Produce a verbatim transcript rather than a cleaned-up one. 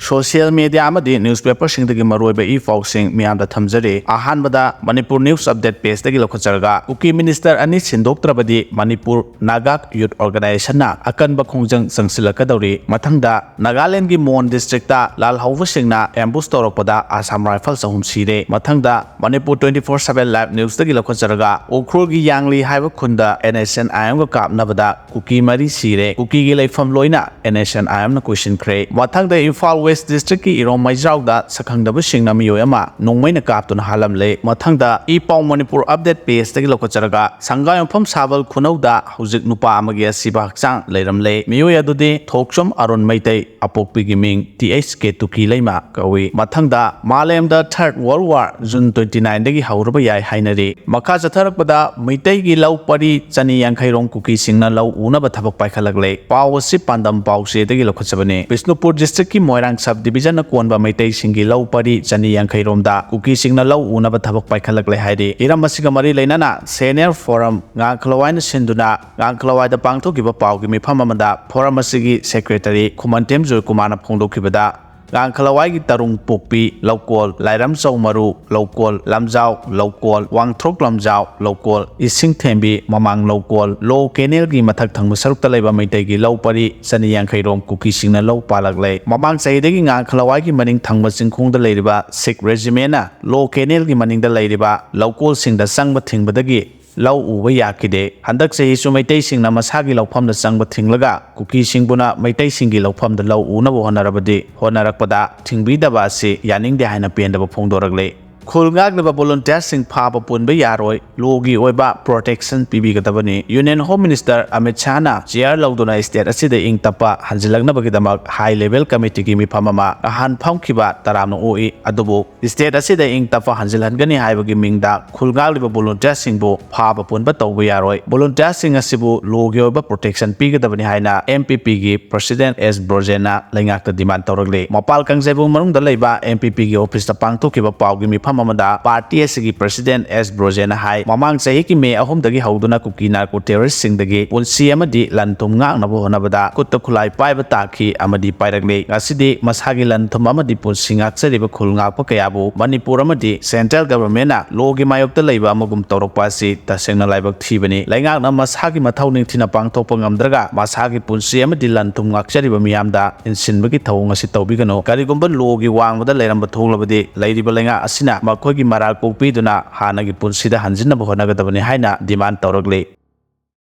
Social media ꯑꯃꯗꯤ newspaperꯁꯤꯡꯗꯒꯤ ꯃꯔꯨꯑꯣꯏꯕ E ꯄꯥꯎꯁꯤꯡ ꯃꯤꯌꯥꯝꯗ ꯊꯝꯖꯔꯤ꯫ ꯑꯍꯥꯟꯕꯗ ꯃꯅꯤꯄꯨꯔ news update pageꯇꯒꯤ ꯂꯧꯈꯠꯆꯔꯒ, ꯀꯨꯀꯤ minister ꯑꯅꯤ ꯁꯤꯟꯗꯣꯛꯇ꯭ꯔꯕꯗꯤ ꯃꯅꯤꯄꯨꯔ ꯅꯥꯒꯥ youth organizationꯅ ꯑꯀꯟꯕ ꯈꯣꯡꯖꯪ ꯆꯪꯁꯤꯜꯂꯛꯀꯗꯧꯔꯤ꯫ ꯃꯊꯪꯗ ꯅꯥꯒꯥꯂꯦꯟꯒꯤ ꯃꯣꯟ districtꯇ ꯂꯥꯜꯍꯧꯕꯁꯤꯡꯅ ambush ꯇꯧꯔꯛꯄꯗ Assam Rifles ꯑꯍꯨꯝ ꯁꯤꯔꯦ꯫ ꯃꯊꯪꯗ Manipur twenty four seven live newsꯇꯒꯤ ꯂꯧꯈꯠꯆꯔꯒ, ꯎꯈ꯭ꯔꯨꯜꯒꯤ ꯌꯥꯡꯂꯤ ꯍꯥꯏꯕ ꯈꯨꯟꯗ NSCN-IMꯒ ꯀꯥꯞꯅꯕꯗ ꯀꯨꯀꯤ ꯃꯔꯤ ꯁꯤꯔꯦ꯫ ꯀꯨꯀꯤꯒꯤ ꯂꯩꯐꯝ ꯂꯣꯏꯅ NSCN-IMꯅ ꯀꯣꯏꯁꯤꯟꯈ꯭ꯔꯦ꯫ ꯃꯊꯪꯗ ꯏꯝꯐꯥꯜ West districtꯀꯤ ꯏꯔꯣꯝ ꯃꯩꯖꯥꯎꯗ ꯁꯛꯈꯪꯗꯕꯁꯤꯡꯅ ꯃꯤꯑꯣꯏ ꯑꯃ ꯅꯣꯡꯃꯩꯅ ꯀꯥꯞꯇꯨꯅ ꯍꯥꯜꯂꯝꯂꯦ꯫ ꯃꯊꯪꯗ ꯏ ꯄꯥꯎ ꯃꯅꯤꯄꯨꯔ update pageꯇꯒꯤ ꯂꯧꯈꯠꯆꯔꯒ, ꯁꯪꯒꯥꯏꯌꯨꯝꯐꯝ ꯁꯥꯕꯜ ꯈꯨꯅꯧꯗ ꯍꯧꯖꯤꯛ ꯅꯨꯄꯥ ꯑꯃꯒꯤ ꯑꯁꯤꯕ ꯍꯛꯆꯥꯡ ꯂꯩꯔꯝꯂꯦ꯫ ꯃꯤꯑꯣꯏ ꯑꯗꯨꯗꯤ ꯊꯣꯛꯆꯣꯝ ꯑꯔꯨꯟ ꯃꯩꯇꯩ, ꯑꯄꯣꯛꯄꯤꯒꯤ ꯃꯤꯡ T H K ꯇꯨꯀꯤ ꯂꯩꯃ ꯀꯧꯏ꯫ ꯃꯊꯪꯗ ꯃꯥꯂꯦꯝꯗ Third World War June twenty nineꯗꯒꯤ ꯍꯧꯔꯕ ꯌꯥꯏ ꯍꯥꯏꯅꯔꯤ꯫ ꯃꯈꯥ ꯆꯠꯊꯔꯛꯄꯗ ꯃꯩꯇꯩꯒꯤ ꯂꯧ ꯄꯔꯤ ꯆꯅꯤ ꯌꯥꯡꯈꯩ ꯔꯣꯝ ꯀꯨꯀꯤꯁꯤꯡꯅ ꯂꯧ ꯎꯅꯕ ꯊꯕꯛ ꯄꯥꯏꯈꯠꯂꯛꯂꯦ꯫ ꯄꯥꯎ ꯑꯁꯤ ꯄꯥꯟꯗꯝ ꯄꯥꯎꯆꯦꯗꯒꯤ ꯂꯧꯈꯠꯆꯕꯅꯤ꯫ ꯕꯤꯁꯅꯨꯄꯨꯔ districtꯀꯤ ꯃꯣꯏꯔꯥꯡ sub divisionꯅ ꯀꯣꯟꯕ ꯃꯩꯇꯩꯁꯤꯡꯒꯤ ꯂꯧ ꯄꯔꯤ ꯆꯅꯤ ꯌꯥꯡꯈꯩ ꯔꯣꯝꯗ ꯀꯨꯀꯤꯁꯤꯡꯅ ꯂꯧ ꯎꯅꯕ ꯊꯕꯛ ꯄꯥꯏꯈꯠꯂꯛꯂꯦ ꯍꯥꯏꯔꯤ꯫ ꯍꯤꯔꯝ ꯑꯁꯤꯒ ꯃꯔꯤ ꯂꯩꯅꯅ Senior Forum ꯉꯥꯡꯈꯂꯋꯥꯏꯅ ꯁꯤꯟꯗꯨꯅ ꯉꯥꯡꯈꯂꯋꯥꯏꯗ ꯄꯥꯡꯊꯣꯛꯈꯤꯕ ꯄꯥꯎꯒꯤ ꯃꯤꯐꯝ ꯑꯃꯗ forum ꯑꯁꯤꯒꯤ secretary ꯈꯨꯃꯟꯊꯦꯝ ꯖꯣꯏꯀꯨꯃꯥꯔꯅ ꯐꯣꯡꯗꯣꯛꯈꯤꯕꯗ, ꯉꯥꯡꯈꯂꯋꯥꯏꯒꯤ ꯇꯔꯨꯡ ꯄꯣꯛꯄꯤ ꯂꯧꯀꯣꯜ, ꯂꯥꯏꯔꯝꯆꯧ ꯃꯔꯨ ꯂꯧꯀꯣꯜ, ꯂꯝꯖꯥꯎ ꯂꯧꯀꯣꯜ, ꯋꯥꯡꯊ꯭ꯔꯣꯛ ꯂꯝꯖꯥꯎ ꯂꯧꯀꯣꯜ, ꯏꯁꯤꯡꯊꯦꯝꯕꯤ ꯃꯃꯥꯡ ꯂꯧꯀꯣꯜ, ꯂꯣ ꯀꯦꯅꯦꯜꯒꯤ ꯃꯊꯛ ꯊꯪꯕ ꯁꯔꯨꯛꯇ ꯂꯩꯕ ꯃꯩꯇꯩꯒꯤ ꯂꯧ ꯄꯔꯤ ꯆꯅꯤ ꯌꯥꯡꯈꯩ ꯔꯣꯝ ꯀꯨꯀꯤꯁꯤꯡꯅ ꯂꯧ ꯄꯥꯜꯂꯛꯂꯦ꯫ ꯃꯃꯥꯡ ꯆꯍꯤꯗꯒꯤ ꯉꯥꯡꯈꯂꯋꯥꯏꯒꯤ ꯃꯅꯤꯡ ꯊꯪꯕ ꯆꯤꯡꯈꯣꯡꯗ ꯂꯩꯔꯤꯕ Sikh regimentꯅ ꯂꯣ ꯀꯦꯅꯦꯜꯒꯤ ꯃꯅꯤꯡꯗ ꯂꯩꯔꯤꯕ ꯂꯧꯀꯣꯜꯁꯤꯡꯗ ꯆꯪꯕ ꯊꯤꯡꯕꯗꯒꯤ ꯂꯧ ꯎꯕ ꯌꯥꯈꯤꯗꯦ꯫ ꯍꯟꯗꯛ ꯆꯍꯤꯁꯨ ꯃꯩꯇꯩꯁꯤꯡꯅ ꯃꯁꯥꯒꯤ ꯂꯧꯐꯝꯗ ꯆꯪꯕ ꯊꯤꯡꯂꯒ ꯀꯨꯀꯤꯁꯤꯡꯕꯨꯅ ꯃꯩꯇꯩꯁꯤꯡꯒꯤ ꯂꯧꯐꯝꯗ ꯂꯧ ꯎꯅꯕ ꯍꯣꯠꯅꯔꯕꯗꯤ, ꯍꯣꯠꯅꯔꯛꯄꯗ ꯊꯤꯡꯕꯤꯗꯕ ꯑꯁꯤ ꯌꯥꯅꯤꯡꯗꯦ ꯍꯥꯏꯅ ꯄꯦꯟꯗꯕ ꯐꯣꯡꯗꯣꯔꯛꯂꯤ꯫ ꯈꯨꯜ ꯉꯥꯛꯂꯤꯕ volunteerꯁꯤꯡ ꯐꯥꯕ ꯄꯨꯟꯕ ꯌꯥꯔꯣꯏ, ꯂꯣꯒꯤ ꯑꯣꯏꯕ protection ꯄꯤꯕꯤꯒꯗꯕꯅꯤ꯫ Union Home Minister Amit ꯁꯥꯍꯅ chair ꯂꯧꯗꯨꯅ state ꯑꯁꯤꯗ ꯏꯪ ꯇꯞꯄ ꯍꯟꯖꯤꯜꯂꯛꯅꯕꯒꯤꯗꯃꯛ high level committeeꯒꯤ ꯃꯤꯐꯝ ꯑꯃ ꯅꯍꯥꯟ ꯐꯝꯈꯤꯕ ꯇꯔꯥꯝꯅ ꯑꯣꯛꯏ꯫ ꯑꯗꯨꯕꯨ state ꯑꯁꯤꯗ ꯏꯪ ꯇꯞꯄ ꯍꯟꯖꯤꯜꯍꯟꯒꯅꯤ ꯍꯥꯏꯕꯒꯤ ꯃꯤꯡꯗ ꯈꯨꯜ ꯉꯥꯛꯂꯤꯕ volunteerꯁꯤꯡꯕꯨ ꯐꯥꯕ ꯄꯨꯟꯕ ꯇꯧꯕ ꯌꯥꯔꯣꯏ꯫ Volunteerꯁꯤꯡ ꯑꯁꯤꯕꯨ ꯂꯣꯒꯤ ꯑꯣꯏꯕ protection ꯄꯤꯒꯗꯕꯅꯤ ꯍꯥꯏꯅ M P Pꯒꯤ President S ꯕ꯭ꯔꯣꯖꯦꯟꯅ ꯂꯩꯉꯥꯛꯇ demand ꯇꯧꯔꯛꯂꯤ꯫ ꯃꯄꯥꯜ ꯀꯥꯡꯖꯩꯕꯨꯡ ꯃꯅꯨꯡꯗ ꯂꯩꯕ M P Pꯒꯤ officeꯇ ꯄꯥꯡꯊꯣꯛꯈꯤꯕ ꯄꯥꯎꯒꯤ ꯃꯤꯐꯝ ꯑꯃꯗ ꯄꯥꯔꯇꯤ ꯑꯁꯤꯒꯤ ꯄ꯭ꯔꯁꯤꯗꯦꯟ ꯑꯦꯁ ꯕ꯭ꯔꯣꯖꯦꯟꯅ ꯍꯥꯏ, ꯃꯃꯥꯡ ꯆꯍꯤꯒꯤ ꯃꯦ ꯑꯍꯨꯝꯗꯒꯤ ꯍꯧꯗꯨꯅ ꯀꯨꯀꯤ ꯅꯥꯔꯀꯣ ꯇꯦꯔꯣꯔꯤꯁ꯭ꯠꯁꯤꯡꯗꯒꯤ ꯄꯨꯟꯁꯤ ꯑꯃꯗꯤ ꯂꯟ ꯊꯨꯝ ꯉꯥꯛꯅꯕ ꯍꯣꯠꯅꯕꯗ ꯈꯨꯠꯇ ꯈꯨꯠꯂꯥꯏ ꯄꯥꯏꯕ ꯇꯥꯈꯤ ꯑꯃꯗꯤ ꯄꯥꯏꯔꯛꯂꯤ꯫ ꯉꯁꯤꯗꯤ ꯃꯁꯥꯒꯤ ꯂꯟ ꯊꯨꯝ ꯑꯃꯗꯤ ꯄꯨꯟꯁꯤ ꯉꯥꯛꯆꯔꯤꯕ ꯈꯨꯜ ꯉꯥꯛꯄ ꯀꯌꯥꯕꯨ ꯃꯅꯤꯄꯨꯔ ꯑꯃꯗꯤ ꯁꯦꯟꯇ꯭ꯔꯦꯜ ꯒꯚꯔꯟꯃꯦꯟꯠꯅ ꯂꯣꯒꯤ ꯃꯥꯌꯣꯛꯇ ꯂꯩꯕ ꯑꯃꯒꯨꯝ ꯇꯧꯔꯛꯄ ꯑꯁꯤ ꯇꯁꯦꯡꯅ ꯂꯥꯏꯕꯛ ꯊꯤꯕꯅꯤ꯫ ꯂꯩꯉꯥꯛꯅ ꯃꯁꯥꯒꯤ ꯃꯊꯧ ꯅꯤꯡꯊꯤꯅ ꯄꯥꯡꯊꯣꯛꯄ ꯉꯝꯗ꯭ꯔꯒ ꯃꯁꯥꯒꯤ ꯄꯨꯟꯁꯤ ꯑꯃꯗꯤ ꯂꯟ ꯊꯨꯝ ꯉꯥꯛꯆꯔꯤꯕ ꯃꯤꯌꯥꯝꯗ ꯏꯟꯁꯤꯟꯕꯒꯤ ꯊꯧꯑꯣꯡ ꯑꯁꯤ ꯇꯧꯕꯤꯒꯅꯨ꯫ ꯀꯔꯤꯒꯨꯝꯕ ꯂꯣꯒꯤ ꯋꯥꯡꯃꯗ ꯂꯩꯔꯝꯕ ꯊꯣꯛꯂꯕꯗꯤ ꯂꯩꯔꯤꯕ ꯂꯩꯉꯥꯛ ꯑꯁꯤꯅ ꯃꯈꯣꯏꯒꯤ ꯃꯔꯥꯜ ꯀꯣꯛꯄꯤꯗꯨꯅ ꯍꯥꯟꯅꯒꯤ ꯄꯨꯟꯁꯤꯗ ꯍꯟꯖꯤꯟꯅꯕ ꯍꯣꯠꯅꯒꯗꯕꯅꯤ ꯍꯥꯏꯅ ꯗꯤꯃꯥꯟ ꯇꯧꯔꯛꯂꯤ꯫